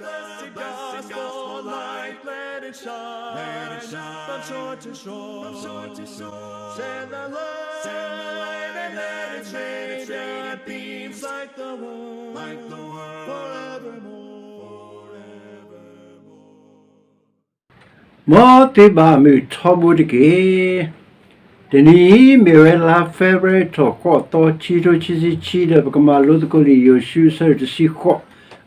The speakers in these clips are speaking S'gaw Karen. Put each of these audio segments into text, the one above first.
Blessed gospel light, let it shine, from shore to shore, share the light, and let it radiate, beams like the world, forevermore.မ်သုဘၣ်မုာ်ထီဘိတက့ၢ်. တနံၤအံၤ မ့ၢ်ဝဲလါ February ထီၣ်ဃိးသီ ခံထိခံဆံခံ ဒီးပကမၤလိသကိးလံာ်ယိၤၡူ အဆၢဒိၣ်တဆံဃိး,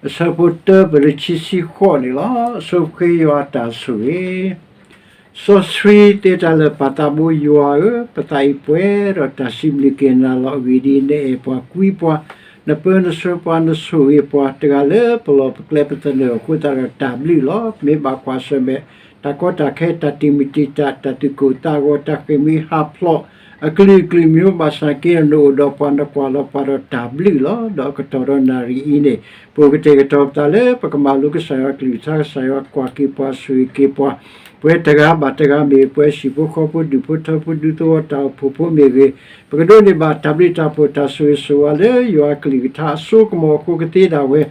အဆၢဖိတၢပၢၢ်လၢခံဆံဃိးန့ၣ်လီၤ. အဆိပဃ့ယွၤအတၢ်ဆိၣ်ဂ့ၤ စီဆှံသ့တၢ်လၢာ် ပၢ်သးဘိယွၤဧၢ, ပသးအံၤပှဲၤဒီးတၢ်စံးဘျုးက့ၤနၤလီၤ. အဂ့ၢ်ဒ်အံၤ, နအဲၣ်ပှၤကွံပှၤ, နပၢနဆှၢပှၤ, နဆိၣ်ဂ့ၤပှၤ, တဂၤလၢပလီၢ်ပကျဲပသနၢၣ်အဃိသတးဒီးတၢ်ဘျုးလီၤ. မ့ၢ်ဘၣ်ကွၢ်ဆၢၣ်မဲာ် တၢ်ကီတၢ်ခဲ, တၢ်တံာ်မုၢ်တံာ်တာ်, တၢ်သူၣ်ကိၢ်သးဂီၤ, တၢ်ဃ့ၢ်မှံဟးဖျိး, အကလုာ်ကလုာ်မံၤ, ဘၣ်ဆၣ်က့ဒီးနအိၣ်ဒီးပှၤ, နကွၢ်လီၤပှၤဒီးတၢ်ဘျုးလီၤ. ဒီးအကတီၢ်ဒီးနၣ်ရံၣ်အံၤန့ၣ် ပအိၣ်ကတဲာ်ကတီၤပသးလၢပကမၤလိကစၢ်ယွၤအကလုၢ်ကထါ, ကစၢ်ယွၤကွၢ်က့ၤပှၤ, ဆိၣ်ဂ့ၤက့ၤပှၤ, ပဝဲတဂၤဘၣ်တဂၤ, မ့ၢ်ပှၤဟံၣ်ဖိဃီဖိ, ဒူၣ်ဖိထၢဖိ, ဒူသဝီတၢ်အိၣ်ဖှိၣ်ဖိမ့ၢ်ဂ့ၤ, ပကဒိးန့ၢ်ဘၣ်တၢ်ဘျုးတၢ်ဖှိၣ်, တၢ်ဆိၣ်ဂ့ၤဆိၣ်ဝါလၢယွၤအကလုၢ်ကထါအစိကမီၤအဃိကသ့ဒၣ်ဝဲ,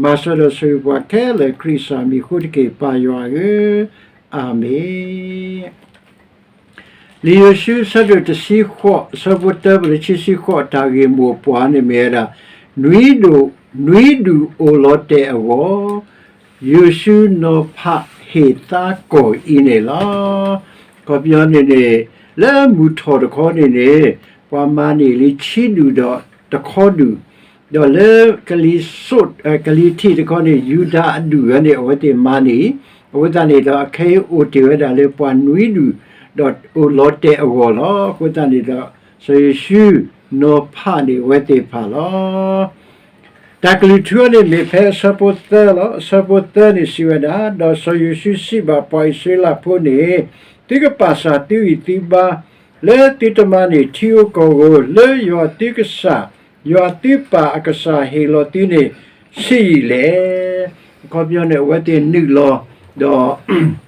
မၤစၢၤဒီးဆိၣ်ဂ့ၤပှၤခဲလၢာ် ခရံာ်ကစၢ်မံၤအဃိတက့ၢ်. ပၢ်ယွၤဧၢ, အၤမ့ၣ်. လံာ်ယိၤၡူ အဆၢဒိၣ်တဆံဃိး, အဆၢဖိတၢပၢၢ်လၢခံဆံဃိး, တၢ်ဂ့ၢ်မိၢ်ပှၢ်န့ၣ်မ့ၢ်ဝဲဒၣ် နွံဒူၣ်, နွံဒူၣ်အိၣ်လီၤတဲာ်အဂီၢ်, ယိၤၡူနီၤဖးဟ့ၣ်သါကီၢ်အံၤန့ၣ်လီၤ. အခီပညီန့ၣ်န့ၣ်, လၢမုၢ်ထီၣ်တခီန့ၣ်န့ၣ်, ပှၤမၤန့ၢ်လံဆံဒူၣ်ဒီးတခီဒူၣ်, ဒီးလၢကလံၤစိး, ကလံၤထံးတခီန့ၣ် ယူဒၤအဒူၣ်န့ၣ် အဝဲသ့ၣ်မၤန့ၢ်, အဃိသတးန့ၣ်ဒီး အခဲအံၤအိၣ်တ့ၢ်ဝဲဒၣ်လၢပှၤနွံဒူၣ်, ဒီးအိၣ်လီၤတဲာ်အဂီၢ်လီၤ. အဃိသတးန့ၣ်ဒီး စီၤယိၤၡူနီၤဖးန့ၢ်အဝဲသ့ၣ်တဖၣ်လီၤ. တၢ်ကလုၢ်ထူန့ၣ်မ့ၢ်ဖဲအဆၢဖိသၢလီၤ. အဆၢဖိသၢန့ၣ်စံးဝဲဒၣ်, ဒီးစီၤယိၤၡူစံးဘၣ်ပှၤအံၣ်စရ့လးဖိန့ၣ်, သုကပာ်စၢ်သုဂံၢ်သုဘါ, လၢသုတမၤန့ၢ်ထံဧိၤကီၢ်ဧိၤ, လၢယွၤသုကစၢ်, ယွၤသုပၢ်အကစၢ်ဟ့ၣ်လီၤသုန့ၣ် ဆံးယံာ်လဲၣ်. အခီပညီန့ၣ် အဝဲသ့ၣ်နုာ်လီၤဒီး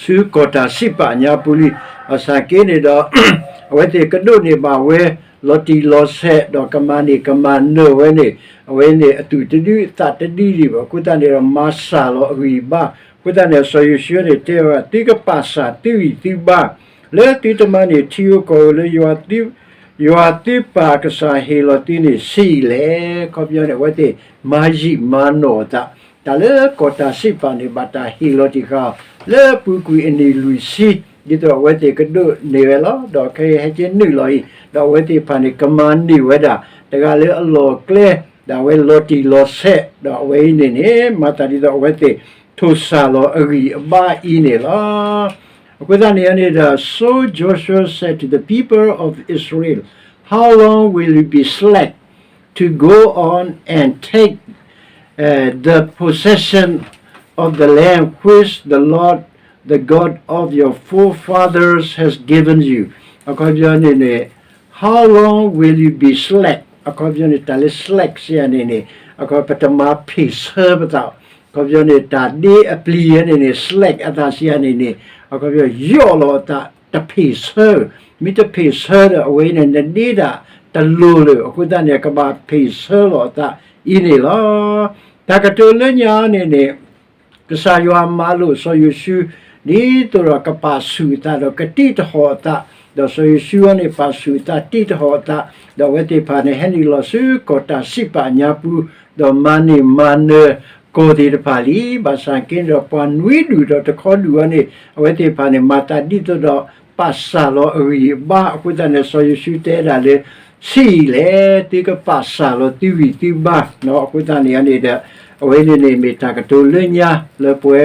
ဆူကီၢ်တၢ်စံးပာ်ညါပူၤလံ. ဘၣ်ဆၣ်က့န့ၣ်ဒီး အဝဲသ့ၣ်ကဒိးန့ၢ်ဘၣ်ဝဲ လီၤတံၢ်လီၤဆဲး ဒီးကမၤန့ၢ်ကမၤနၢၤဝဲန့ၣ်, အဝဲန့ၣ်အသူၣ်တဒုသးတဒုဒံးဘၣ်. အဃိသတးန့ၣ်ဒီး မၤစၢ်လီၤအဂံၢ်အဘါ. အဃိသတးန့ၣ် စီၤယိၤၡူန့ၣ်တဲဝဲ, သုကပာ်စၢ်သုဂံၢ်သုဘါ, လၢသုတမၤန့ၢ်ထံဧိၤကီၢ်ဧိၤ, လၢယွၤ, ယွၤသုပၢ်အကစၢ်ဟ့ၣ်လီၤသုန့ၣ် ဆံးယံာ်လဲၣ်. အခီပညီန့ၣ် အဝဲသ့ၣ်မၤယံာ်မၤနီၢ်အသး တၢ်လၢကီၢ်တၢ်စံးပာ်န့ၣ် ဘၣ်တၢ်ဟ့ၣ်လီၤတံၢ်ဃာ်အီၤ လၢအပူၤကွံာ်အနံၣ်လွံၢ်ဆံ, ဒ်သိးအဝဲသ့ၣ်ကဒိးန့ၢ်ဝဲလီၤ. ဒီးခဲအံၤဟဲက့ၤနုာ်လီၤအံၤ, ဒီးအဝဲသ့ၣ်တဖၣ်န့ၣ် ကမၤန့ၢ်ဝဲဒၣ် တဂၤလၢအလီၢ်အကျဲ, ဒီးအဝဲလီၤတံၢ်လီၤဆဲး, ဒီးအဝဲအံၤန့ၣ်န့ၣ် မၤသးဒ်သိးအဝဲသ့ၣ်ထိၣ်စၢ်လီၤအဂံၢ်အဘါအံၤန့ၣ်လီၤ. အဃိသတးန့ၣ်န့ၣ်ဒီး So Joshua said to the people of Israel, How long will you be slack to go on and take uh, the possession of the land which the Lord, the God of your forefathers, has given you. အခီပညီန့ၣ်န့ၣ်, How long will you be slack? အခီပညီန့ၣ် တၢ်လၢ slack စံးယၤန့ၣ်န့ၣ်, အခီပညီ ပတမၤဖ့ၣ်ဆၢပသး, အခီပညီန့ၣ် တၢ်ဒ့အပျံၤယဲန့ၣ်န့ၣ် slack အသးစံးယၤန့ၣ်န့ၣ်, အခီပညီ ယီၣ်လီၤအသး တဖ့ၣ်ဆၢ, မ့ၢ်တဖ့ၣ်ဆၢဒီး အဝဲအံၤန့ၣ် နဒ့ဒၣ်တလိၤလၢၤ. အဃိသတးန့ၣ် ကဘၣ်ဖ့ၣ်ဆၢလီၤအသးအံၤန့ၣ်လီၤ. တၢ်ကတိၤလၢညါန့ၣ်န့ၣ်, ကစၢ်ယွၤမၤလိာ်စီၤယိၤၡူ ဒ်သိးဒီးကပာ်ဆူၣ်အသးဒီးကတံၢ်တဟီၣ်အသး, ဒီးစီၤယိၤၡူန့ၣ် ပာ်ဆူၣ်အသးတံၢ်တဟီၣ်အသး, ဒီးအဝဲသ့ၣ်တဖၣ်န့ၣ် ဟဲနုာ်လီၤဆူကီၢ်တၢ်စံးပာ်ညါပူၤ, ဒီးမၤန့ၢ်မၤနၢၤကီၢ်သ့ၣ်တဖၣ်လံ. ဘၣ်ဆၣ်က့ဒီး ပှၤနွံဒူၣ်ဒီးတခီဒူၣ်အံၤန့ၣ် အဝဲသ့ၣ်တဖၣ်န့ၣ် မၤသးဒ်သိးဒီး ပာ်စၢ်လီၤအဂံၢ်အဘါအဃိသတးန့ၣ် စီၤယိၤၡူတဲဒၣ်လၢ ဆံးယံာ်လဲၣ်, သုကပာ်စၢ်လီၤသုဂံၢ်သုဘါ. အဃိသတးန့ၣ်န့ၣ်ဒီး အဝဲန့ၣ်န့ၣ်မ့ၢ်တၢ်ကတိၤလၢညါလၢပဝဲ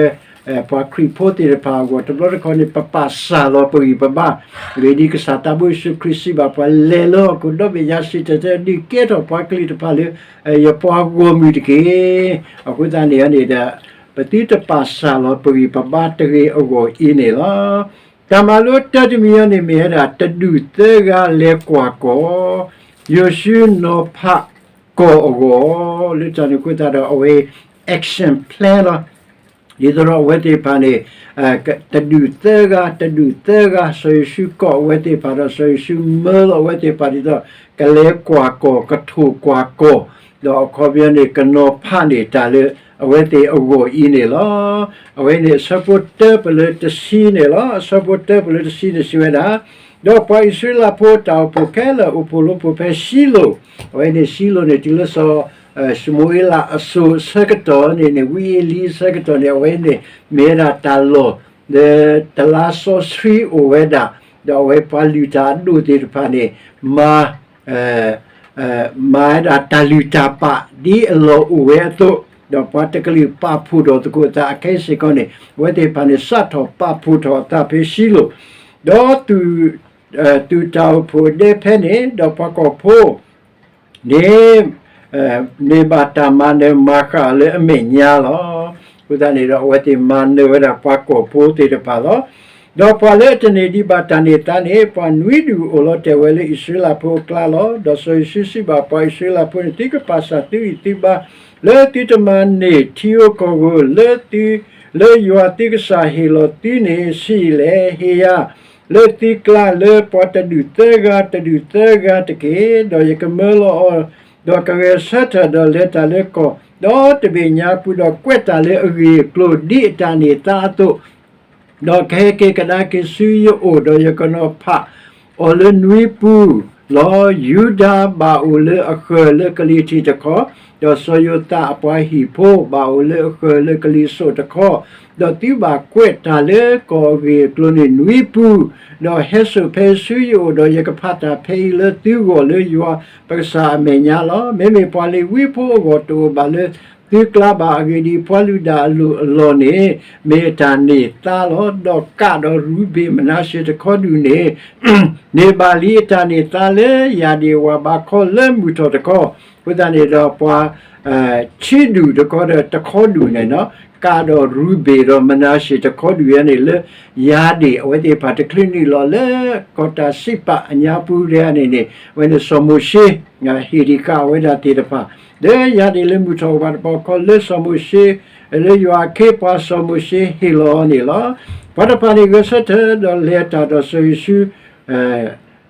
ပှၤခရံာ်ဖိသ့ၣ်တဖၣ်အဂီၢ် တဘျီတခီန့ၣ် ပပာ်စၢ်လီၤပဂံၢ်ပဘါ, ဂ့ၢ်ဒ်ကစၢ်သးဘိယ့ၣ်ၡူးခရံာ်စံးဘၣ်ပှၤ လဲၤလၢဟီၣ်ခိၣ်ဒီဘ့ၣ်ညါစံၣ်တဲၤတဲလီၤ ဒုးကဲထီၣ်ပှၤကလုာ်တဖၣ်လၢ ယပှၤဂီၢ်မုၢ်တက့ၢ်. အဃိသတးန့ၣ်န့ၣ်ဒီး ပသုတပာ်စၢ်လီၤပဂံၢ်ပဘါတဂ့ၤအဂီၢ်အံၤန့ၣ်လီၤ. တၢ်မၤလိတၢတမံၤအံၤန့ၣ်မ့ၢ်ဝဲဒၣ် တဒူၣ်သၢဂၤလဲၤကွၢ်ကီၢ်, ယိၤၡူနီၤဖးကီၢ်အဂီၢ်, လၢတၢ်န့ၣ်အဃိသတးဒီး အဝဲ action plan လီၤ. ဒ်သိးဒီးအဝဲသ့ၣ်တဖၣ်န့ၣ် တဒူၣ်သၢဂၤ, တဒူၣ်သၢဂၤ စီၤယိၤၡူကိးအဝဲသ့ၣ်တဖၣ်ဒီး စီၤယိၤၡူမၢလီၤအဝဲသ့ၣ်တဖၣ်ဒ်သိး ကလဲၤကွၢ်ကီၢ်, ကထိၣ်ကွၢ်ကီၢ်, ဒီးအခီပညီန့ၣ် ကနီၤဖးန့ၢ်တၢ်လၢ အဝဲသ့ၣ်အဂီၢ်အံၤန့ၣ်လီၤ. အဝဲန့ၣ်အဆၢဖိတၢပလၢတဆံန့ၣ်လီၤ. အဆၢဖိတၢပလၢတဆံန့ၣ်စံးဝဲဒၣ်, ဒီးပှၤအံၣ်စရ့လးဖိတၢ်အိၣ်ဖှိၣ်ခဲလၢာ်အိၣ်ဖှိၣ်လိဖှိၣ်ဖဲၡံလိာ်, အဝဲန့ၣ်ၡံလိာ်န့ၣ် တုၤလၢစီၤၡမူၤအ့လးအစိၤအဆၢကတီၢ်န့ၣ်န့ၣ် ဝံအ့လံအဆၢကတီၢ်န့ၣ် အဝဲန့ၣ် မ့ၢ်ဝဲဒၣ်တၢ်လီၢ် လၢတလါစီဆှံအိၣ်ဝဲဒၣ်, ဒီးအဝဲပှၤလုၢ်တၢ်အဒိၣ်သ့ၣ်တဖၣ်န့ၣ် မၤ မၤဝဲဒၣ်တၢ်လုၢ်တၢ်ပာ်ဒ်အလီၢ်အိၣ်ဝဲအသိး, ဒီးပှၤတကလုာ်ပာ်ဖှိၣ်ထီၣ်သကိးအသးအခဲအံၤစ့ၢ်ကီးန့ၣ် အဝဲသ့ၣ်တဖၣ်န့ၣ် စးထီၣ်ပာ်ဖှိၣ်ထီၣ်အသးဖဲၡံလိာ်, ဒီး သုးတၢ်အိၣ်ဖှိၣ်ဒဲဖဲန့ၣ် ဒီးပှၤကီၢ်ဖိ န့ၣ် န့ၢ်ဘၣ်တၢ်မၤနၢၤမၤဃၣ်လၢအမဲာ်ညါလီၤ. အဃိသတးန့ၣ်ဒီး အဝဲသ့ၣ်မၤနၢၤဝဲဒၣ်ပှၤကီၢ်ဖိသ့ၣ်တဖၣ်လီၤ. ဒီးပှၤလၢအတန့ၢ်ဒံးဘၣ်တၢ်န့ၢ်သါန့ၣ် ပှၤနွံဒူၣ်အိၣ်လီၤတဲာ်ဝဲလၢအံၣ်စရ့လးဖိအကျါလီၤ. ဒီးစီၤယိၤၡူစံးဘၣ်ပှၤအံၣ်စရ့လးဖိန့ၣ်, သုကပာ်စၢ်သုဂံၢ်သုဘါ လၢသုတမၤန့ၢ်ထံဧိၤကီၢ်ဧိၤ လၢသု လၢယွၤသုကစၢ်ဟ့ၣ်လီၤသုန့ၣ် ဆံးယံာ်လဲၣ်. ဟ့ၣ်ယၤ လၢသုကျါလၢပှၤတဒူၣ်သၢဂၤ တဒူၣ်သၢဂၤတက့ၢ်. ဒီးယကမၢလီၤအီၤ, ဒီးကဂဲၤဆၢထၢၣ်, ဒီးလဲၤတၢ်လၢကီၢ်ဒီတဘ့ၣ်ညါပူၤ, ဒီးကွဲးတၢ်လၢအဂ့ၢ်အကျိၤဒ်အတၢ်န့ၢ်သါအသိး, ဒီးကဟဲက့ၤကဒါက့ၤဆူယအိၣ်, ဒီးယကနီၤဖးအီၤလၢနွံပူၤလီၤ. ယူဒၤဘၣ်အိၣ်လၢအဃၢၤလၢကလံၤထံးတခီ, ဒီးစီၤယိၤသးအပှၤဟံၣ်ဖိဘၣ်အိၣ်လၢအဃၢၤလၢကလံၤစိးတခီ, ဒီးသုဘၣ်ကွဲးတၢ်လၢကီၢ်အဂ့ၢ်အကျိၤန့ၣ်နွံပူၤ, ဒီးဟဲစိာ်ဖဲဆူယအိၣ်, ဒီးယကဖးတၢ်ဖဲအံၤလၢသုဂီၢ်လၢယွၤပကစၢ်အမဲာ်ညါလီၤ. မ့မ့ၢ်ပှၤလ့ၤဝံဖိအဂီၢ်တအိၣ်ဘၣ်လၢသုကျါဘၣ်. အဂ့ၢ်ဒ်အံၤ, ပှၤလုၢ်ဒၣ်အလိၤအလီၢ်န့ၣ် မ့ၢ်အတၢ်န့ၢ်သါလီၤ. ဒီးကးဒီးရူၤဘ့ၣ် မနၤၡ့ၣ်တခီဒူၣ်န့ၣ် န့ၢ်ဘၣ်လံအတၢ်န့ၢ်သါလၢယၢ်ဒ့ၣ်ဝၣ်ဘးခီလၢမုၢ်ထီၣ်တခီ. အဃိသတးန့ၣ်ဒီးပှၤ ဆံဒူၣ်တခီဒီးတခီဒူၣ်န့ၣ်, ကးဒီးရူၤဘ့ၣ်ဒီးမနၤၡ့ၣ်တခီဒူၣ်ယၤန့ၣ် လၢယၢ်ဒ့ၣ် အဝဲသ့ၣ်တဖၣ်တချုးနုာ်လီၤလၢကီၢ်တၢ်စံးပာ်အညါပူၤဒၣ်န့ၣ်န့ၣ် အဝဲန့ၣ်စီၤမိၤၡ့ ဟ့ၣ်ဒံးဃာ်ဝဲဒၣ်သ့ၣ်တဖၣ် လၢယၢ်ဒ့ၣ်လၢမုၢ်ထီၣ်ဝၣ်တပၤခီလၢစီၤမိၤၡ့ လၢယွၤအခ့အပှၤစီၤမိၤၡ့ဟ့ၣ်လီၤအီၤန့ၣ်လီၤ. ပှၤတဖၣ်န့ၣ်ဂဲၤဆၢထၢၣ်ဒီးလဲၤတၢ်ဒီးစီၤယိၤၡူ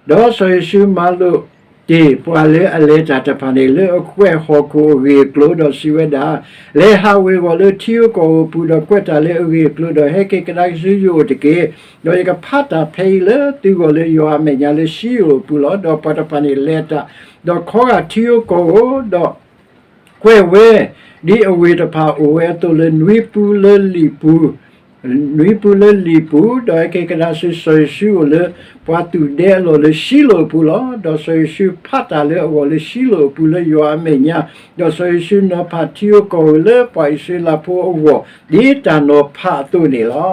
ဒီးစီၤယိၤၡူမၤလိာ်တ့ၢ်ပှၤလၢအလဲၤတၢ်တဖၣ်န့ၣ် လၢအကွဲးဟီၣ်ခိၣ်အဂ့ၢ်အကျိၤဒီးစံးဝဲဒၣ်, လဲၤဟးဝ့ၤဝီၤလၢထံဧိၤကီၢ်ဧိၤအပူၤ, ဒီးကွဲးတၢ်လၢအဂ့ၢ်အကျိၤ, ဒီးဟဲက့ၤကဒါက့ၤဆူယအိၣ်တက့ၢ်. ဒီးယကဖးတၢ်ဖဲအံၤလၢသုဂီၢ်လၢယွၤအမဲာ်ညါလၢၡံလိၣ်အပူၤလီၤ. ဒီးပှၤတဖၣ်န့ၣ်လဲၤတၢ်, ဒီးခီဂာ်ထံဧိၤကီၢ်ဧိၤ, ဒီး ကွဲးဝဲ ဒ်အဝ့ၢ်တဖၣ်အိၣ်ဝဲအသိးလၢနွံပူၤလၢလံာ်ပူၤ, နွံပူၤလၢလံာ်ပူၤ, ဒီးဟဲက့ၤကဒါဆူစီၤယိၤၡူအအိၣ်လၢ ပှၤသူၣ်ဒဲအလီၢ်လၢၡံလိၣ်အပူၤလီၤ. ဒီးစီၤယိၤၡူဖးတၢ်လၢအဂီၢ်လၢၡံလိၣ်အပူၤလၢယွၤအမဲာ်ညါ, ဒီးစီၤယိၤၡူနီၤဖးထံဧိၤကီၢ်ဧိၤလၢပှၤအံၣ်စရ့လးဖိအဂီၢ် ဒ်တၢ်နီၤဖးအသိးန့ၣ်လီၤ.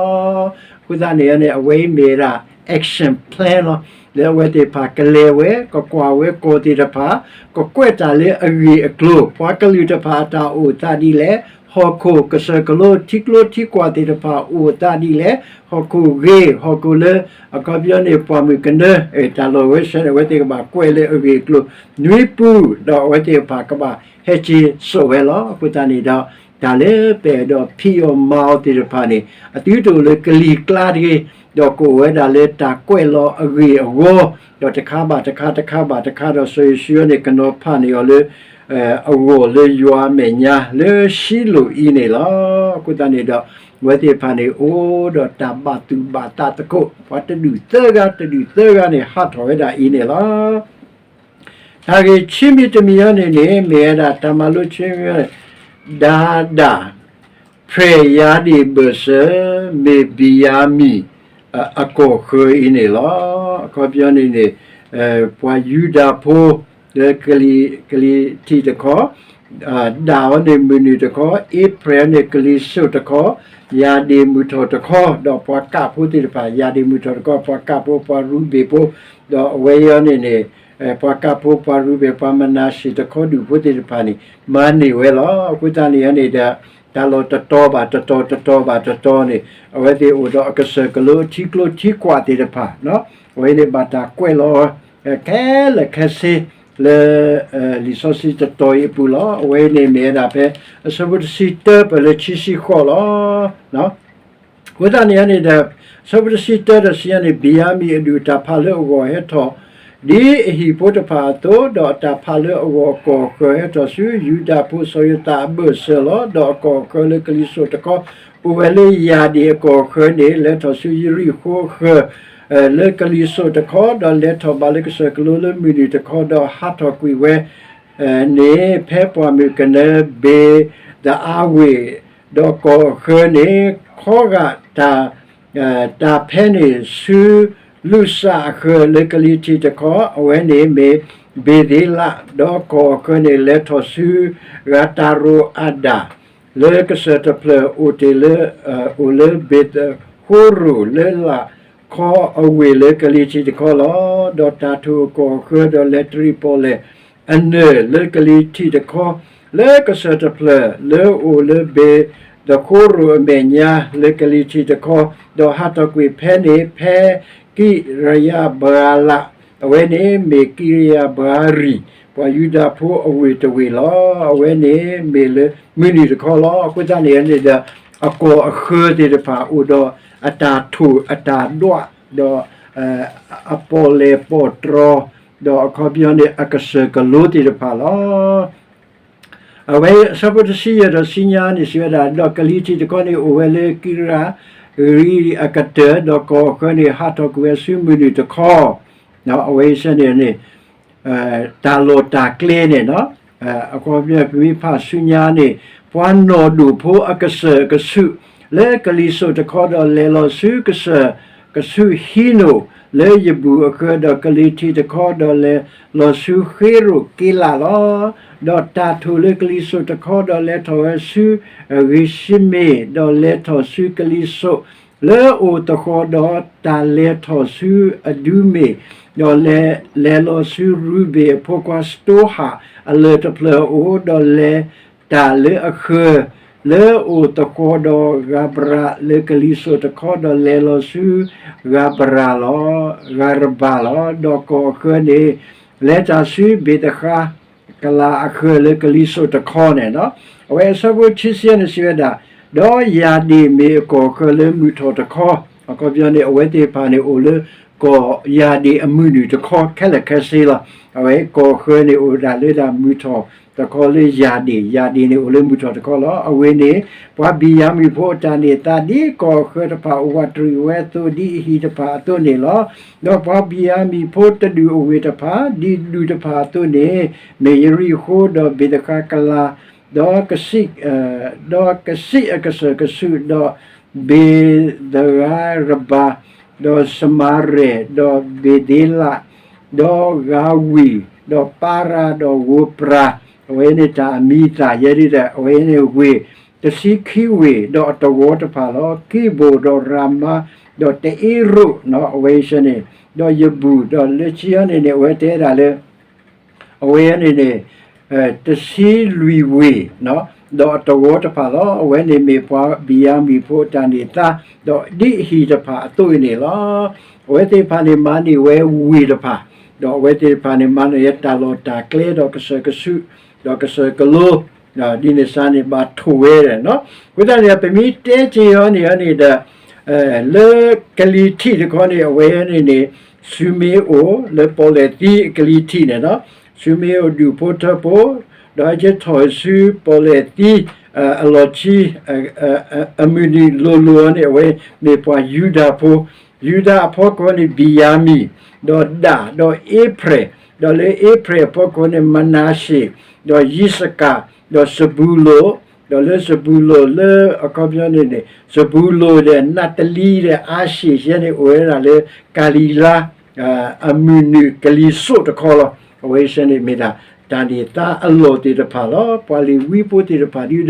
အဃိသတးန့ၣ်န့ၣ် အဝဲအံၤမ့ၢ်ဝဲဒၣ် action plan လီၤ. လၢအဝဲသ့ၣ်တဖၣ်ကလဲၤဝဲ ကကွၢ်ဝဲကီၢ်သ့ၣ်တဖၣ်, ကကွဲးတၢ်လၢအဂ့ၢ်အကျိၤ, ပှၤကလုာ်တဖၣ်အတၢ်အိၣ်အသးဒ်လဲၣ်, ဟီၣ်ခိၣ်ကစၢၢ်ကလိထံကျိထံကွာ်သ့ၣ်တဖၣ်အိၣ်အသးဒ်လဲၣ်, ဟီၣ်ခိၣ်ဂ့ၤ, ဟီၣ်ခိၣ်လၢ အခီပညီန့ၣ် ပှၢ်မုၢ်ကနၢ, တၢ်လီၢ်ဝဲဆဲန့ၣ် အဝဲသ့ၣ်ကဘၣ်ကွဲးလၢအဂ့ၢ်အကျိၤ နွံပူၤ, ဒီးအဝဲသ့ၣ်တဖၣ်ကဘၣ်ဟဲက့ၤစိာ်ဝဲလီၤ. အဃိသတးန့ၣ်ဒီး တၢ်လၢပအဲၣ်ဒိးဖံးအီၤမၤအီၤသ့ၣ်တဖၣ်န့ၣ် အသုတအိၣ်လၢကလံၤကျါတဂ့ၤ, ဒီးကအိၣ်ဝဲဒၣ်လၢတၢ်ကွဲးလီၤအဂ့ၢ်အဂီၢ်, ဒီးတခါဘၣ်တခါ တခါဘၣ်တခါ ဒီးစီၤယိၤၡူန့ၣ် ကနီၤဖးန့ၢ်အီၤလၢ အဂီၢ်လၢယွၤအမဲာ်ညါလၢၡံလိၣ်အံၤန့ၣ်လီၤ. အဃိသတးန့ၣ်ဒီး အဝဲသ့ၣ်တဖၣ်န့ၣ်အိၣ်ဒီးတၢ်ဘၣ်သူၣ်ဘၣ်သးသကိး, ပှၤတဒူၣ်သၢဂၤ တဒူၣ်သၢဂၤန့ၣ် ဟးထီၣ်ဝဲဒၣ်အံၤန့ၣ်လီၤ. တၢ်ဂ့ၢ်ခံမံၤတမံၤအံၤန့ၣ်န့ၣ် မ့ၢ်ဝဲဒၣ်တၢ်မၤလိခံမံၤန့ၣ်, ဒၤဒၣ် ဖရဲၣ်ယၤဒ့ၣ်ဘၢၣ်စၢၤ မ့ၢ်ဘံၤယၤမံၣ် အကီၢ်ဃၢၤအံၤန့ၣ်လီၤ. အခီပညီန့ၣ်န့ၣ် ပှၤယူဒၤဖိ လၢ ကလံၤထံးတခီ, ဒၣ်အီၤန့ၣ်မုၢ်နုာ်တခီ, အ့ဖရဲၣ်န့ၣ်ကလံၤစိးတခီ, ယၤဒ့ၣ်မုၢ်ထီၣ်တခီ, ဒီးပှၤကးဖိသ့ၣ်တဖၣ်, ယၤဒ့ၣ်မုၢ်ထီၣ်တခီ ပှၤကးဖိ ပှၤရူၤဘ့ၣ်ဖိ, ဒီးအဝဲအံၤန့ၣ်န့ၣ် ပှၤကးဖိ ပှၤရူၤဘ့ၣ် ပှၤမနၤၡ့ၣ်တခီဒူၣ်ဖိသ့ၣ်တဖၣ်န့ၣ် မၤန့ၢ်ဝဲလီၤ. အဃိသတးန့ၣ်န့ၣ်ဒီး တၢ်လီၢ်တတီၤဘၣ်တတီၤ တတီၤဘၣ်တတီၤန့ၣ် အဝဲသ့ၣ်အိၣ်ဒီးအကစၢၢ်ကလိထံကျိထံကွာ်သ့ၣ်တဖၣ်, အဝဲန့ၣ်ဘၣ်တၢ်ကွဲးလီၤ ခဲလၢာ်ခဲဆ့ လၢ လံာ်စီဆှံတတီၤအံၤအပူၤလီၤ. အဝဲန့ၣ်မ့ၢ်ဝဲဒၣ်ဖဲ အဆၢဖိတဆံတၢပၢၢ်လၢခံဆံဃိးလီၤ. အဃိသတးန့ၣ်န့ၣ်ဒီး အဆၢဖိတဆံတၢဒီးဆံန့ၣ် ဘံၤယၤမံၣ်အဒူၣ်အတၢ်ဖးလၢအဂီၢ်ဟဲထီၣ် ဒ်အဟံၣ်ဖိတဖၣ်အသိး, ဒီးအတၢ်ဖးလၢအဂီၢ်အကီၢ်အဃၢၤ ဟဲထီၣ်ဆူယူဒၤဖိစီၤယိၤသးအဘၢၣ်စၢၤလီၤ. ဒီးအကီၢ်အဃၢၤလၢကလံၤစိးတခီ အိၣ်ဝဲလၢယၢ်ဒံၣ်အကီၢ်အဃၢၤန့ၣ် လဲၤထီၣ်ဆူယရံၣ်ဃိအဃၢၤ လၢကလံၤစိးတခီ, ဒီးလဲၤထီၣ်ဘၣ်လၢကစၢၢ်ကလိလၢမုၢ်နုာ်တခီ, ဒီးဟးထီၣ်ကွံာ်ဝဲ န့ၣ် ဖဲပှၢ်မုၢ်ကနၢဘ့ၤသအါဝ့ၢ်, ဒီးကီၢ်အဃၢၤန့ၣ် ခီဂာ်တၢ် တၢ်ဖဲန့ၣ်ဆူ လူးစၣ်အဃၢၤလၢကလံၤထံးတခီ, အဝဲန့ၣ်မ့ၢ်ဘ့ၤသ့လး, ဒီးကီၢ်အဃၢၤန့ၣ် လဲၤထီၣ်ဆူ ဂၤတၢ်ရိၤအၤဒၣ် လၢကစၢၢ်တဖျၢၣ်အိၣ်တ့ၢ်လၢ အိၣ်လၢဘ့ၤသဃိရိၣ်လၢလာ်ခီအဝ့ၢ်လၢကလံၤထံးတခီလီၤ. ဒီးတၢ်ထိၣ်အကီၢ်အဃၢၤ ဒီးလဲၤတရံးပီၣ်လဲၣ်အနၢၣ်လၢကလံၤထံးတခီ, လၢကစၢၢ်တဖျၢၣ်လၢအိၣ်လၢဘ့ၤသဃိရိၣ်အမဲာ်ညါလၢကလံၤထံးတခီ, ဒီးဟးထီၣ်ကွံာ်ဖဲန့ၣ် ဖဲကံးရယၤဘရၤလး, အဝဲန့ၣ်မ့ၢ်ကံးရယၤဘရၤရံၣ် ပှၤယူဒၤဖိအဝ့ၢ်တဝ့ၢ်လီၤ. အဝဲန့ၣ်မ့ၢ်လၢမုၢ်နုာ်တခီလီၤ. အဃိသတးန့ၣ်န့ၣ်ဒီး အကီၢ်အဃၢၤသ့ၣ်တဖၣ်အိၣ်ဒီးအတၢ်ထိၣ်အတၢ်ဒွး ဒီး အပီၣ်လဲၣ်ပီၣ်တြီၤ, ဒီးအခီပညီန့ၣ် အကစၢၢ်ကလိသ့ၣ်တဖၣ်လီၤ. အဝဲအဆၢဖိတဆံယဲၢ်ဒီးဆံညါန့ၣ်စံးဝဲဒၣ်, ဒီးကလံၤထံးတခီန့ၣ် အိၣ်ဝဲလၢကံးရရံၣ်အကတၢၢ်, ဒီးကီၢ်အဃၢၤန့ၣ် ဟးထီၣ်ကွံာ်ဝဲဆူမုၢ်နုာ်တခီ, အဝဲအံၤစဲန့ၣ်န့ၣ် တၢ်လီၢ်တၢ်ကျဲန့ၣ် အခီပညီ ပမ့ၢ်ဖးဆူညါန့ၣ် ပှၤနီၢ်ဒိၣ်ဖိအကစၢၢ်အကဆူး လၢကလံၤစိးတခီ ဒီးလဲၤလီၤဆူကစၢၢ်ကဆူးဟံးနိၣ် လၢယဘူၣ်အဃၢၤ, ဒီးကလံၤထံးတခီ ဒီးလဲၤလီၤဆူဃ့ရိၣ်က့လးလီၤ. ဒီးတၢ်ထိၣ်လၢကလံၤစိးတခီ ဒီးလဲၤထီၣ်ဝဲဆူဂ့ၤၡမ့ၣ်, ဒီးလဲၤထီၣ်ဆူကလံၤစိး လၢအိၣ်သဃီၤဒီးတၢ်လဲၤထီၣ်ဆူအဒူမ့ၣ်, ဒီးလဲၤလီၤဆူရူၤဘ့ၣ်အဖိခွါစတိဟၣ်အလၢၢ်တဖျၢၣ်အအိၣ်, ဒီးလဲၤတၢ်လၢအဃၢၤ လၢအိၣ်သဃီၤဒီးဂၤဘရးလၢကလံၤစိးတခီ, ဒီးလဲၤလီၤဆူဂၤဘရးလီၤ, ဂၤရဘၤလီၤ. ဒီးကီၢ်အဃၢၤန့ၣ် လဲၤတၢ်ဆူဘ့ၣ်သဃါ ကလၤအဃၢၤလၢကလံၤစိးတခီန့ၣ်လီၤ. အဝဲအဆၢဖိခံဆံန့ၣ်စံးဝဲဒၣ်, ဒီးယၢ်ဒ့ၣ်မ့ၢ်အကီၢ်အဃၢၤလၢမုၢ်ထီၣ်တခီ, အခီပညီန့ၣ် အဝဲသ့ၣ်တဖၣ်န့ၣ် အိၣ်လၢကီၢ်ယၢ်ဒ့ၣ်အမုၢ်နုာ်တခီခဲလၢာ်ခဲဆ့လီၤ. အဝဲကီၢ်အဃၢၤန့ၣ် အိၣ်ဒၣ်လၢဒၣ်မုၢ်ထီၣ်တခီလၢယၢ်ဒ့ၣ်, ယၢ်ဒ့ၣ်န့ၣ်အိၣ်လၢမုၢ်ထီၣ်တခီလီၤ. အဝ့ၢ်န့ၣ် ပှၤဘံၣ်ယၤမံၣ်ဖိအတၢ်န့ၢ်သါ ဒ်ကီၢ်အဃၢၤတဖၣ်အိၣ်ဝးတရံးဝဲအသိး, ဒ်အဟံၣ်တဖၣ်အသိးန့ၣ်လီၤ. ဒီးပှၤဘံၣ်ယၤမံၣ်ဖိတဒူၣ်အဝ့ၢ်တဖၣ် ဒ်ဒူၣ်တဖၣ်အသိးန့ၣ် မ့ၢ်ယရံၣ်ဃိ ဒီးဘ့ၣ်သဃါကလၤ ဒီးကစံး, ဒီးကစံးအကစၢၢ်ကဆူး, ဒီးဘ့ၣ်သဂၤရဘၤ, ဒီးစမၤရဲၣ်, ဒီးဘ့ၣ်ဒ့လး, ဒီးဂၤဝံၢ်, ဒီးပၤရၤ, ဒီးဂိၤပြၤ, အဝဲန့ၣ်တၢ်အမံၤအသၣ်ယဲဒ်ဒီး အဝဲန့ၣ်ဝ့ၢ်တဆံခံဝ့ၢ် ဒီးအတဝီတဖၣ်လီၤ. ကံဘိၣ်, ဒီးရၤမါ, ဒီးတအ့ရိး, အဝဲအံၤန့ၣ်, ဒီးယဘူၣ်, ဒီးလၢခံန့ၣ်န့ၣ် အဝဲတဲဒၣ်လၢ အဝဲန့ၣ်န့ၣ် တဆံလွံၢ်ဝ့ၢ်, ဒီးအတဝီတဖၣ်လီၤ. အဝဲန့ၣ်မ့ၢ်ပှၤဘံၣ်ယၤမံၣ်ဖိအတၢ်န့ၢ်သါ, ဒီးဒ်အဟံၣ်တဖၣ်အသိးအံၤန့ၣ်လီၤ. အဝဲသ့ၣ်တဖၣ်န့ၣ် မၤန့ၢ်ဝဲဝ့ၢ်တဖၣ်, ဒီးအဝဲသ့ၣ်တဖၣ်န့ၣ် မၤန့ၢ်ဝဲတၢ်လီၢ်တၢ်ကျဲ ဒီးကစၢၢ်ကဆူး, ဒီးကစၢၢ်ကလိ, ဒ်န့ၣ်စ့ၢ်န့ၣ် ဘၣ်ထိၣ်ဝဲဒီး, အဃိသတးန့ၣ် ပမ့ၢ်တဲက့ၤအီၤန့ၣ်န့ၣ်ဒီး လၢကလံၤထံးတခီန့ၣ် အဝဲန့ၣ်န့ၣ် ဆူမ့ၢ်အိၣ်လၢပီၣ်လဲၣ်သံအကလံၤထံးန့ၣ်လီၤ. ဆူမ့ၢ်အိၣ်ဒူၣ်ဖိထၢဖိ, ဒီးဟဲက့ၤထီၣ်ဆူပီၣ်လဲၣ်သံ အလီၢ်ခံ အမုၢ်နံၤလိၤလိၤအီၤန့ၣ် အဝဲမ့ၢ်ပှၤယူဒၤဖိ, ယူဒၤအဖီခိၣ်န့ၣ် ဘံၣ်ယၤမံၣ်, ဒီးဒၣ်, ဒီးအ့ဖရဲၣ်, ဒီးလၢအ့ဖရဲၣ်အဖီခိၣ်န့ၣ် မနၤရှ့ၣ်, ဒီးယံးစကၤ, ဒီးစဘူလိၣ်, ဒီးလၢစဘူလိၣ်လၢအခီပညီန့ၣ်န့ၣ် စဘူလိၣ်ဒီးနးတလံဒီးအၤၡ့ၣ်ယဲန့ၣ် အိၣ်ဝဲဒၣ်လၢကၤလံၤလါ အမုၢ်နုာ်ကလံၤစိးတခီလီၤ. အဝဲစ့ၢ်န့ၣ်မ့ၢ်ဒၣ် တၢ်န့ၢ်သါအလီၢ်သ့ၣ်တဖၣ်လီၤ. ပှၤလ့ၤဝံဖိသ့ၣ်တဖၣ်ဒ်ဒီး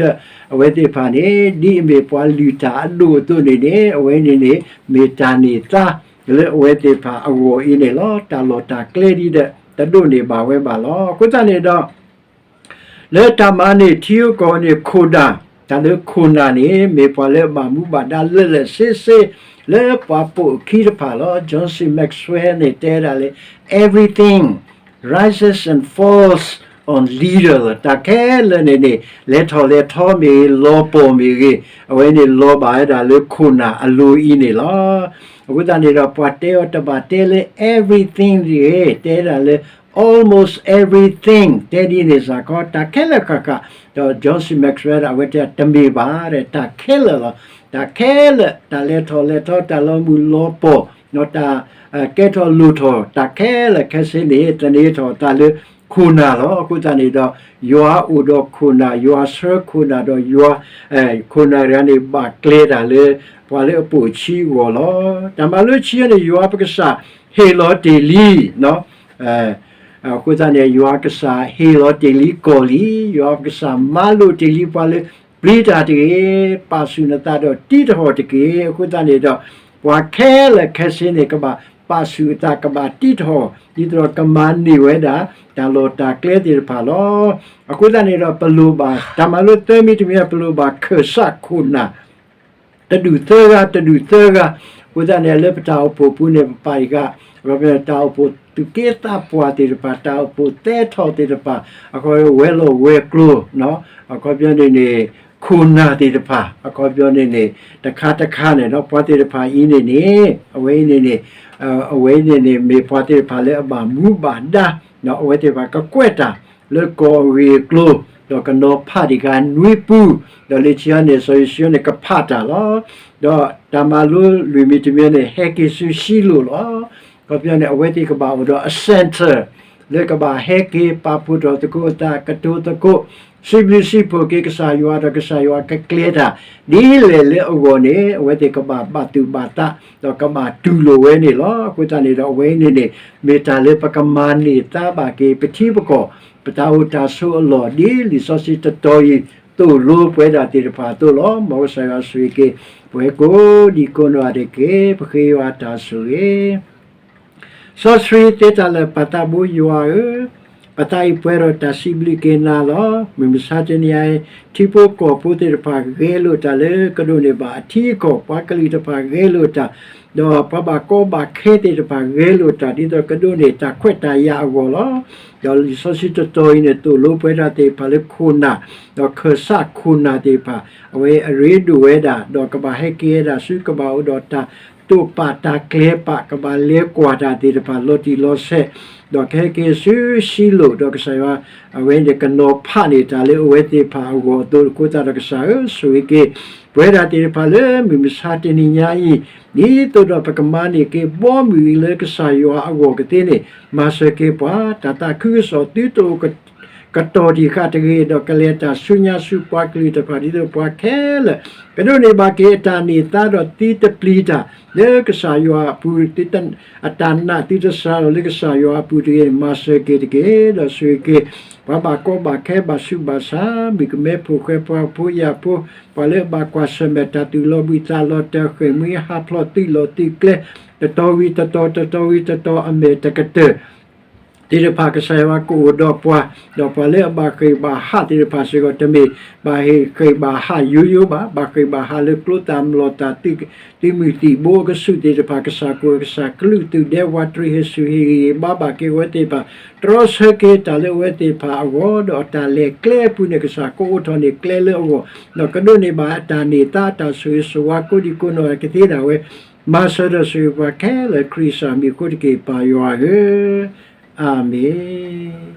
အဝဲသ့ၣ်တဖၣ်န့ၣ် ဒ်အမ့ၢ်ပှၤလုၢ်တၢ်အဒိၣ်အသိးန့ၣ်န့ၣ် အဝဲန့ၣ်န့ၣ် မ့ၢ်တၢ်န့ၢ်သါလၢအဝဲသ့ၣ်တဖၣ်အဂီၢ်အံၤန့ၣ်လီၤ. တၢ်လီၢ်တၢ်ကျဲဒ်ဒီး တဒိးန့ၢ်ဘၣ်ဝဲဘၣ်လီၤ. အဃိသတးန့ၣ်ဒီး လၢတၢ်မၤန့ၢ်ထံဂုၤကီၢ်ဂၤန့ၣ် ခိၣ်နၢ်, တၢ်လၢခိၣ်နၢ်န့ၣ် မ့ၢ်ပှၤလၢအဘၣ်မူဘၣ်ဒါလၢာ်လၢာ်ဆ့ဆ့ လၢပှၤပိာ်အခံတဖၣ်လီၤ. John C Maxwell န့ၣ် တဲဒၣ်လၢ everything rises and falls on leader လီၤ. တၢ်ခဲလၢာ်န့ၣ်န့ၣ် လဲၤထီၣ်လဲၤထီမ့ၢ်ဂ့ၤ, လီၤပီၢ်မ့ၢ်ဂ့ၤ, အဝဲန့ၣ်လီၤဘၣ်ဝဲဒၣ်လၢခိၣ်နၢ်အလိၤအံၤန့ၣ်လီၤ. အဃိသတးန့ၣ်ဒီး ပှၤတဲအီၤတဘၣ်တဲလၢ everything တဂ့ၤ, တဲဒၣ်လၢ almost everything တဲဒ်န့ၣ်စ့ၢ်ကီး တၢ်ခဲလၢာ်ဃၣ်ဃၣ်, ဒီး John C Maxwell အဝဲတဲတမ့ၢ်ဘၣ်, တၢ်ခဲလၢာ်လီၤ. တၢ်ခဲလၢာ်, တၢ်လဲၤထီၣ်လဲၤထီ, တၢ်လီၤမုၢ်လီၤပီၢ်, တၢ်ကဲထီၣ်လိၣ်ထီၣ်, တၢ်ခဲလၢာ်ခဲဆ့န့ၣ် သန့ၤထီၣ်အသးလၢခိၣ်နၢ်လီၤ. အဃိသတးန့ၣ်ဒီး ယွၤအိၣ်ဒီးခိၣ်နၢ်, ယွၤဆှၢခိၣ်နၢ်ဒီးယွၤ, ခိၣ်နၢ်တဂၤန့ၣ် ဘၣ်ကျဲတၢ်လၢ ပှၤလၢအပိာ်အခံအဂီၢ်လီၤ. တၢ်မၤလိခံန့ၣ် ယွၤပကစၢ်ဟ့ၣ်လီၤတ့ၢ်လံ အဃိသတးန့ၣ် ယွၤကစၢ်ဟ့ၣ်လီၤတ့ၢ်လံကီၢ်လံ, ယွၤပကစၢ်မၤလိာ်တ့ၢ်လံပှၤလၢပျံၤတၢ်တဂ့ၤ, ပာ်ဆူၣ်နသးဒီးတံးတဟီၣ်တက့ၢ်. အဃိသတးန့ၣ်ဒီး ပှၤခဲလၢာ်ခဲဆ့န့ၣ် ကဘၣ်ပာ်ဆူၣ်အသး ကဘၣ်တံးတဟီၣ် ဒ်သိးဒီးကမၤန့ၢ်ဝဲဒၣ် တၢ်လီၢ်တၢ်ကျဲသ့ၣ်တဖၣ်လီၤ. အဃိသတးန့ၣ်ဒီး ပလိၣ်ဘၣ် တၢ်မၤလိသၢမံၤတမံၤ ပလိၣ်ဘၣ်ခၢၣ်စးခိၣ်နၢ် တဒူၣ်သၢဂၤ တဒူၣ်သၢဂၤ, အဃိသတးန့ၣ် လၢပတၢ်အိၣ်ဖှိၣ်ပူၤန့ၣ် ပပာ်အံၤဂၤ, အခီပညီ တၢ်အိၣ်ဖှိၣ်သူၣ်က့သးပှၢ်သ့ၣ်တဖၣ်, တၢ်အိၣ်ဖှိၣ်သဲထီၣ်သ့ၣ်တဖၣ်, အခီပညီ ဝဲၤလီၢ်ဝဲၤကျိၤ, အခီပညီန့ၣ်န့ၣ် ခိၣ်နၢ်သ့ၣ်တဖၣ်, အခီပညီန့ၣ်န့ၣ် တခါတခါန့ၣ်ဒီး ပှၤသ့ၣ်တဖၣ်အံၤန့ၣ်န့ၣ် အဝဲအံၤန့ၣ်န့ၣ် အဝဲအံၤန့ၣ်န့ၣ် မ့ၢ်ပှၤသ့ၣ်တဖၣ်လၢအဘၣ်မူဘၣ်ဒါ, အဝဲသ့ၣ်တဖၣ်ကကွဲးတၢ် လၢကီၢ်အဂ့ၢ်အကျိၤ, ဒီးကနီၤဖးတ့ၢ်က့ၤနွံပူၤ, ဒီးလၢခံန့ၣ် စီၤယိၤၡူန့ၣ် ကဖးတၢ်လီၤ. ဒီးတၢ်မၤလိလွံၢ်မံၤတမံၤန့ၣ် ဟဲက့ၤဆူၡံလိၣ်လီၤ. အခီပညီန့ၣ် အဝဲသ့ၣ်ကဘၣ်အိၣ်ဒီးအ center လၢကဘၣ်ဟဲက့ၤပာ်ဖှိၣ်ထီၣ်သကိးအသး ကတိၤသကိး စံးဘျုးစံးဖှိၣ်က့ၤကစၢ်ယွၤ ဒီးကစၢ်ယွၤကကျဲၤတၢ် ဒ်လဲၣ်လၢအဂီၢ်န့ၣ် အဝဲသ့ၣ်ကဘၣ်ဘၣ်သူၣ်ဘၣ်သး ဒီးကဘၣ်တူၢ်လိာ်ဝဲန့ၣ်လီၤ. အဃိသတးန့ၣ်ဒီး အဝဲအံၤန့ၣ်န့ၣ် မ့ၢ်တၢ်လၢပကမၤန့ၢ်သါဘၣ်က့ၤ ပထံပကီၢ် ပတၢ်အိၣ်တၢ်ဆိးအလီၢ် ဒ်လံာ်စီဆှံတတီၤအံၤ သိၣ်လိပဝဲဒၣ်သ့ၣ်တဖၣ်အသိးလီၤ. မ်ကစၢ်ယွၤဆိၣ်ဂ့ၤက့ၤ ပဝဲကိးဒံးကိးနီၢ်ဂၤဒဲးတက့ၢ်. ပဃ့ယွၤတၢ်ဆိၣ်ဂ့ၤ စီဆှံသ့တၢ်လၢာ် ပၢ်သးဘိယွၤဧၢ, ပသးအံၤပှဲၤဒီးတၢ်စံးဘျုးက့ၤနၤလီၤ. မုၢ်မဆါတနံၤအံၤ ထံဖိကီၢ်ဖိသ့ၣ်တဖၣ်ဂဲၤလိာ်တၢ်လၢကဒိးန့ၢ်ဘၣ်အထံအကီၢ်, ပှၤကလုာ်တဖၣ်ဂဲၤလိာ်တၢ်, ဒီးပှၤဘၣ်ကီဘၣ်ခဲသ့ၣ်တဖၣ်ဂဲၤလိာ်တၢ် ဒ်သိးကဒိးန့ၢ်တၢ်ခွဲးတၢ်ယာ်အဂီၢ်လီၤ. ဒီးလံာ်စီဆှံတတီၤအံၤန့ၣ် သိၣ်လိပဝဲဒၣ်သ့ၣ်တဖၣ်လၢခိၣ်နၢ်, ဒီးခၢၣ်စးခိၣ်နၢ်သ့ၣ်တဖၣ် အဝဲအရ့ဒိၣ်ဝဲဒၣ် ဒီးကဘၣ်ဟဲက့ၤဝဲဒၣ်ဆူ ကဘၣ်အိၣ်ဒီးတၢ်တိာ်ပာ်တၢ်ကျဲၤပာ် ကဘၣ်လဲၤကွၢ်တၢ်သ့ၣ်တဖၣ်လီၤတံၢ်လီၤဆဲး, ဒီးကဟဲက့ၤဆူၡံလိၣ် ဒီးကစၢ်ယွၤ အဝဲန့ၣ်ကနီၤဖးန့ၢ်တၢ်လၢအဝဲသ့ၣ်တဖၣ်အဂီၢ်အသိး အဃိသတးဒီးကစၢ်ဧၢ ဆိၣ်ဂ့ၤက့ၤ ပဝဲဒၣ်သ့ၣ်တဖၣ်လၢမုၢ်မဆါတနံၤညါအံၤ, ဒ်သိးဒီးပကမၤန့ၢ်က့ၤဘီမုၢ်အံၤလၢကစၢ်ယွၤအဂီၢ်ကသ့န့ၣ် မၤစၢၤက့ၤပှၤ တၢ်သးခုကစီၣ်သုတအိၣ်ကတီၢ်တံၢ်ဃာ်တဂ့ၤ, ဒီးကလဲၤတၢ်ဆူညါဆူပှၤကလုာ်တဖၣ် ဒ်သိးပှၤခဲလၢာ် ကဒိးန့ၢ်ဘၣ်က့ၤအတၢ်န့ၢ်သါဒီးသုတပျံၤတၢ် လၢကစၢ်ယွၤအပူၤ အတၢ်နာ်သုတစှၤလီၤလၢကစၢ်ယွၤအပူၤတဂ့ၤ, မၤစၢၤက့ၤတက့ၢ်. ဒီးဆိၣ်ဂ့ၤက့ၤ ပှၤဘၣ်ကီဘၣ်ခဲဘၣ်ဆူးဘၣ်ဆါ မုၣ်ကမဲဖိဃဲ ပှၤဖိယာ်ဖိ ပှၤလၢအဘၣ်ကွၢ်ဆၢၣ်မဲာ်တၢ်သူၣ်လီၤဘှံးသးလီၤတၢၤ ဃ့ၢ်မှံဟးဖျိးသုးလီၢ်သုးကျဲ တတီၤဝံၤတတီၤ တတီၤဝံၤတတီၤ အမဲာ်တကတၢၢ် သ့ၣ်တဖၣ် ကစၢ်ယွၤကအိၣ်ဒီးပှၤ, ဒီးပှၤလၢအဘၣ်ဃ့ၢ်ဘၣ်ဟးသ့ၣ်တဖၣ်စ့ၢ်ကီး တမ့ၢ်ဘၣ်ဃ့ၢ်ဘၣ်ဟးယိယိဘၣ်, ဘၣ်ဃ့ၢ်ဘၣ်ဟးလၢကျိသၣ်မျိာ်သၣ် သုးမုၢ်သံၣ်ဘိအကဆူးသ့ၣ်တဖၣ် ကစၢ်ကအိၣ်ကစၢ်ကလုာ်သုးဒဲဝးတရံး ဟ့ၣ်ဆူၣ်ဟ့ၣ်ဂံၢ်ဟ့ၣ်ဘါဘၣ်က့ၤအဝဲသ့ၣ်တဖၣ်, တြီဆၢက့ၤတၢ်လၢအဝဲသ့ၣ်တဖၣ်အဂီၢ် ဒီးအတၢ်လဲၤကျဲအပူၤန့ၣ် ကစၢ်ကအိးထီၣ်န့ၢ်ကျဲလၢအဂီၢ်, ဒီးကဒိးန့ၢ်ဘၣ်အတၢ်န့ၢ်သါ အတၢ်ဆိၣ်ဂ့ၤဆိၣ်ဝါ ကိးဒံကိးနီၢ်ကသ့ဒၣ်ဝဲ မၤစၢၤဒီးဆိၣ်ဂ့ၤပှၤခဲလၢာ် ခရံာ်ကစၢ်မံၤအဃိတက့ၢ် ပၢ်ယွၤဧၢ, အၤမ့ၣ်.